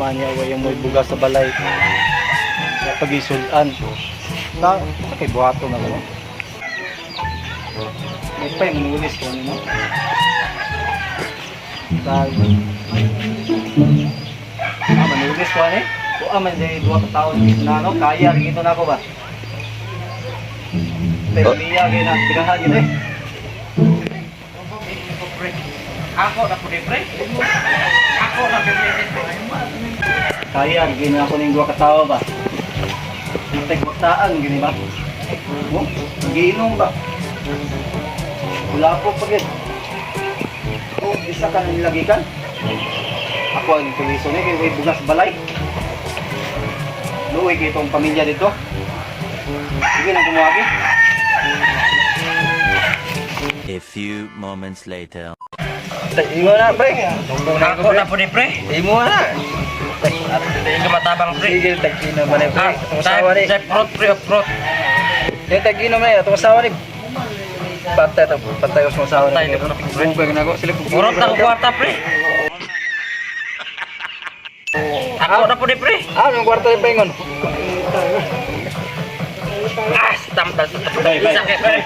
Problema niya, wa yung may bugas sa balay. Pagisulan. Ta, sa kay buhato na ko. May pa yung manulis ko no. Dahil ah, manulis ko ani. O ah, man day duha ka taon na no, kaya gito na ako ba. Pero niya gina tirahan gid eh. Ako na po pre. Ako na po. Kaya gina ako ning duha ka tawo ba. Intay kwartaan gini ba? Oh, giinom ba? Wala po pagid. Oh, bisa ka nang nilagikan. Ako ang tuliso ni kay way bugas balay. Luoy kay itong pamilya dito. Sige nang kumuagi. A few moments later. Imo na pre. Ako na po pre. Imo na. Hindi ka matabang pre. Sige, tagina man eh, pre. Ah, Atong asawa ni. Type fruit pre, fruit. Eh, tagina man eh. Atong asawa ni. Patay to, patay ko sa asawa Patay, ni. pre. Bugag na ko sila. Murot na ko kwarta pre. Ako na po pre. Ah, nung kwarta ni Pengon. Ah, tamtas. Bay, bay. Isa kay pre.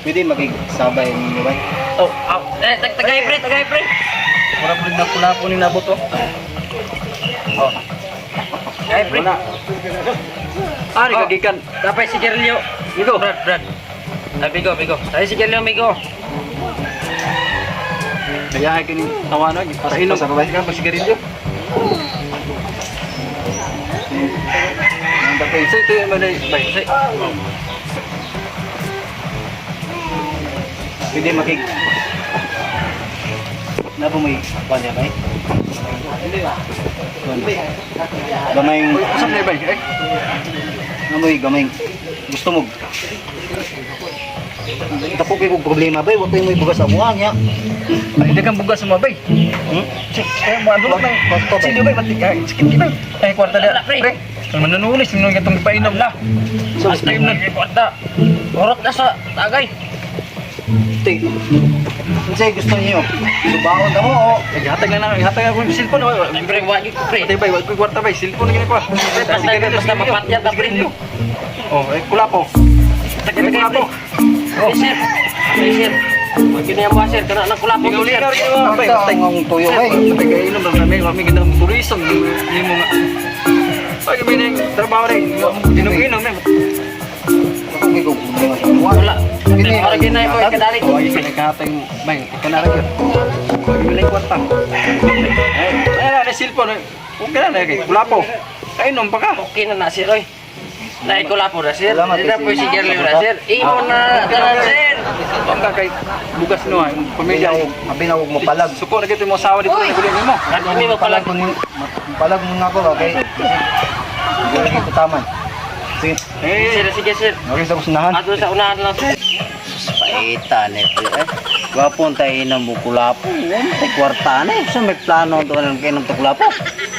Pwede makigsabay ninyo ba? Oh, oh. Eh, tagay pre, tagay pre. Mura po rin na pula po ni nabot oh. Oh. Tagay pre. Wala. Ah, Oh. gikan. Dapat si Gerlio. Bigo. Brad, Brad. Ay, bigo, bigo. Ay, si Gerlio, bigo. Kaya ay kini tawanan, para inom sa babay ka pag sigarilyo. Ang dapay sa ito yung manay, bay. Say. Pwede makig na po may kwan niya, bay? Hindi ba? Gamay. Usap na bay. Eh, Amoy gamay. Gusto mo. Dako kay kog problema bay, wa koy may bugas sa amuha niya. ay dagang bugas mo bay. Hmm? Eh, mo andulot na. Kwarto, bay. Sino bay batik ay sikit bay. Ay kwarta Wala, da. pre. Pre. Manunulis nung itong painom la. So, Last time na. Kwarta. Murot na sa tagay. Te. Unsay gusto niyo? Subaon na mo o Ihatag na lang, ihatag ako yung cellphone. Ay, pre, wag ko pre. Patay bay, wag ko kwarta bay, cellphone na gini ko. Basta, basta mapatya ta pre. Oh, ay kulapo. Tagay, tagay pre. Oh, sir. Ay, sir. Wag yun yung sir. Kana na kulapo. Ikaw Sir. likaw rin bay. Basta ang tuyo bay. Patay kay inom lang kami, kami ganda mo turism nimo nga. Ay gabi na yung trabaho rin. Inom-inom eh. Dako kay kog problema sa amuha. Wala. Kini Para ginay ko kadali. Oh, ay pinagkahatag mo. Bay, ikaw na rin. Wag mo lang kwarta. Eh, ay, na cellphone. Eh. Okay na na kay kulapo. Kainom pa ka. Okay na na sir oy. Dai kulapo na sir. Salamat, Dito po sir. si Gerlio na sir. Imo na tanan sir. Ang ka kay bugas no ay pamilya. Mabinaw og mapalag. Suko na gito mo asawa dito na gulong mo. Kami mo Mapalag palag. ko ni mapalag muna ako ba kay Hindi ko taman. Sige. Eh, Sir, sige sir. Okay sa kusunahan. Ato sa unahan lang sir. Paita ni pre. Eh. Gwapon tayo inom mo kulapo. May kwarta na eh. So may plano to kanang inom to kulapo.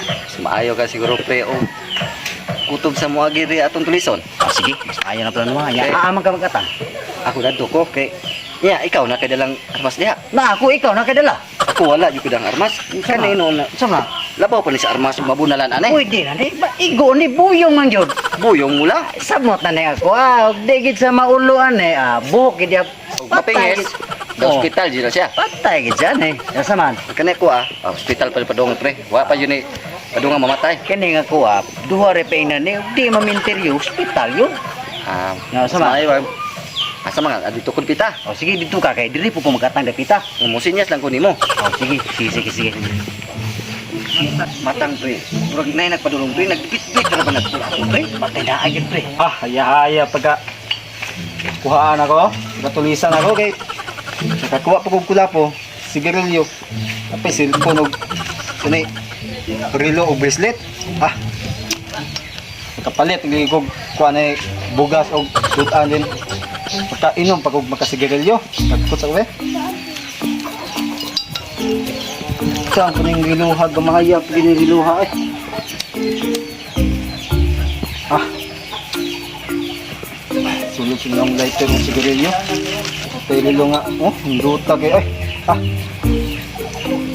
Mas maayo ka siguro pre o kutob sa moagi ri atong tulison. Ah, sige, mas maayo na plano ha. Ya, aamang ka magkatang. Ako dadto ko kay Ya, ikaw na kay dalang armas diha. Na ako ikaw na kadala. Ako wala jud ko dang armas. Kanino na Sama. labaw pa ni sa armas mabunalan anay. Pwede na ni. Ba, igo ni buyong man jud. Buyong mula. Samot na ni ako. Ah, di gid sa mauluan eh. Ah, buhok gid ya. Og mapingis. Sa Oh. ospital jud na siya. Patay gid siya eh. Asa man? Kani ko ah, ah, ospital pa padung pre. Wa pa yun ni padung nga mamatay. Kini nga ko ah, duha re pa ina ni. Di maminteryo ospital yun. Ah, No, sama. maayo, ah. Asa mga dito kun pita. Oh, sige dito ka kay diri po ko magkatang dapita. Musinyas lang ko nimo. Oh, sige, sige, sige, sige. Matang pre. Murag nay nagpadulong pre, nagbitbit ra ba nagpula pre. Patay na agad pre. Ah, haya-haya pagka kuhaan ako, katulisan ako kay nakakuha pa kog kulapo, sigarilyo, apay cellphone og kani relo og bracelet. Ah. Nakapalit gyud kog kuha na bugas og sudan din. Pagka inom pag og makasigarilyo, nagkot sa uwi. Saan ko ning riluha gamaya pag riluha eh. Ah, sulod sila ang lighter ng sigarilyo. Pero nga, oh, hinduta kayo. Ay, ah.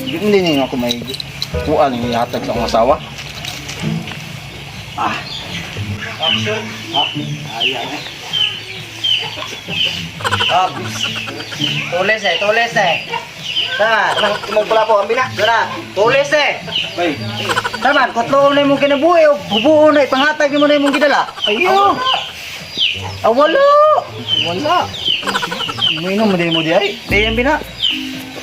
Hindi na ako may Kuan yung ihatag sa akong asawa. Ah. Action. Ah, ayan eh. Ah, tulis eh, tulis eh. Tama. Anong imong pula po, ambi na. Dara, tulis eh. Bay. Tama, kutlo na imong kinabuhi o bubuo na ipanghatag nimo na imong gidala. Ayo. Ah, wala. Wala. Muinom mo din mo di ay. Di yan bina.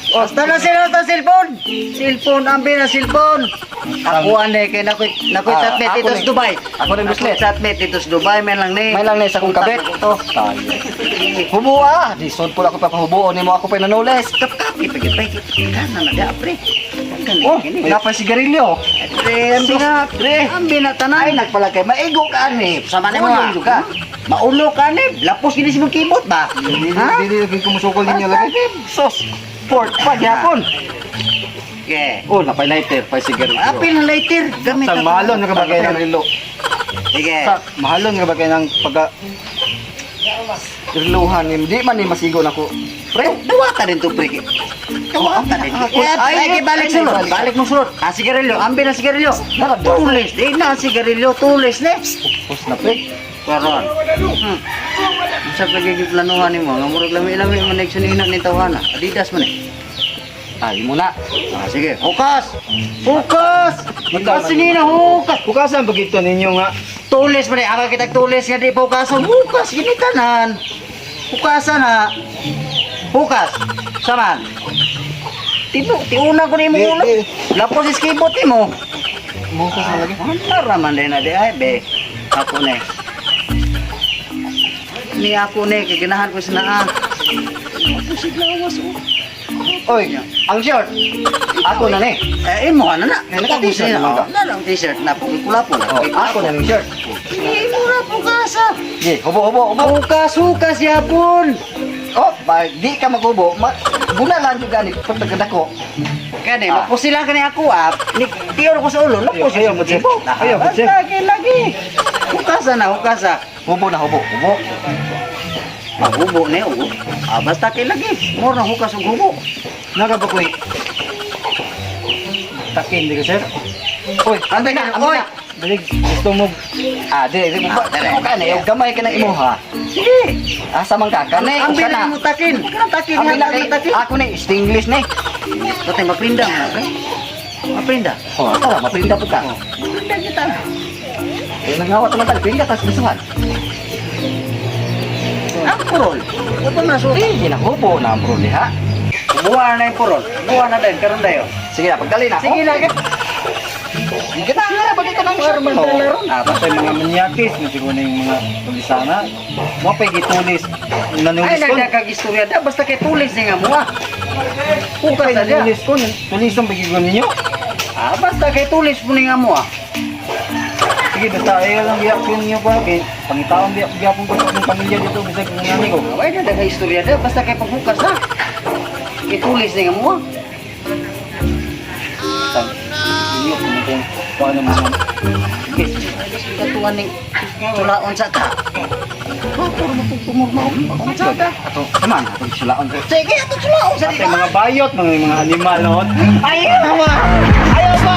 Basta na sila sa cellphone. Cellphone, ambi na cellphone. Ako ane kay nakoy nakoy Ah, chatmate ako dito ni. sa Dubai. Ako ni Buslet. Ako'y chatmate dito sa Dubai man lang ni. May lang ni sa akong kabit. To. Tayo. Hubo ah. Di sod pula ako papahubuon nimo ako pa nanulis. Kapkapi pagit pagit. Kana na da pre. Kani Oh, kini. napay sigarilyo. Pre, ambi na Pre. Ambi na tanan. Ay nagpalagay maigo ka ani. Sama ni mo. Ulong jud ka. Maulo ka ni. Lapos gini si mong keyboard ba? Dili Ha? dili lagi kumusukol ninyo lagi. Sos. Pork pa gyapon. Okay. Oh, napay lighter, pay sigarilyo. Apil na lighter. Gamit Sang ako. mahalon nga ba kayo ng relo? Sige. Sa mahalon nga ba kayo ng pagka reluhan ni di man ni masigo nako. Pre, dawata din to pre. Dawata din. Ay, Ay, ay, balik ay, sulod. balik. Balik mo sulod. Ah, sigarilyo. Ambi na sigarilyo. Tulis. Di na sigarilyo. Tulis ni. Pus na pre. Karon. Sa pagiging planuhan nimo, nga murag lami-lami man nagsunina ni tawhana. Adidas man eh. Ay mo na. Ah, sige. Hukas! Hukas! Kasi nina hukas! Hukasan pag ito ninyo nga. Tulis man eh. Aga kitag tulis nga di pa hukasan. Hukas, gini tanan. Hukasan na. Hukas. Saman. Tino, tiuna ko na imong Di, ulo. di. Lapos is keyboard mo. Mukas na lagi. Ano man din na di ay be. Ako na eh. Ni ako na eh, kay ganahan ko sa naa. Oy, ang short. Ako na ni. Eh, imo ano na. Eh, naka-t-shirt naman ka. Na lang t-shirt na po kula po. Oh, ako na ning shirt. Imo na po kasa. Di, hubo hubo hubo. Hukas, hukas yapon. Oh, ba, di ka maghubo. Ma, bunalan jud gani pag tagadako. Kani, Ah. mapusila ka ni ako ah. Ni tiyor ko sa ulo, lapos Ayaw, ayaw, sa sir. Ayaw, sir. Lagi, lagi. Hukasa na, hukasa. Hubo na hubo, hubo. Ah, hubo na hubo. Ah, basta kay lagi. More na hukas og hubo. Naga ba koy? Takin di ka sir. Oy, Antay na, ambi oy. na. Dali, gusto mo. Ah, di, di, Ah, ba, dali. ka na, gamay ka na imo ha. Sige. Asa man ka kani, Ang usa na na. mo takin. Kanang takin, Ambi na nga kay takin. ako ni English ni. Patay maprinda mo na, pre. Maprinda. Oh, tara, maprinda po ka. Maprinda kita. Eh, nangawat naman tayo, prinda tas bisuhan. Ang purol. Ito na so. Eh, ginahubo na ang bro diha. Buwa na yung purol. Buwa na din karon dayo. Sige na, pagdali na ako. Sige na. Sige na, bagay ka ng shirt mo. Ah, Basta yung mga manyakis, na siguro na yung mga tulisana. Mo pa gitulis. Ay Nanulis ko. nagdagag istorya da basta kay tulis ni nga mo ah. Hukas na diya. Nanulis ko. Tulisong bagay ko ninyo. Ah, basta kay tulis mo ni nga mo ah. Sige, basta ayaw lang reaction niyo pa. Kay pangitaon biyak gyapon ko sa akong pamilya dito bisag kung nani ko. Ay nagdagag istorya da basta kay paghukas na. Kay tulis ni nga mo ah. Tang inyo kung kung paano mo. Sige, katuan ning sulaon sa ka. Puro mo pumurma unsa ka. Ato, naman, atong sulaon ko. Sige, ato sulaon sa Ate, mga bayot, mga animal, no? Ayaw ba? Ayaw ba?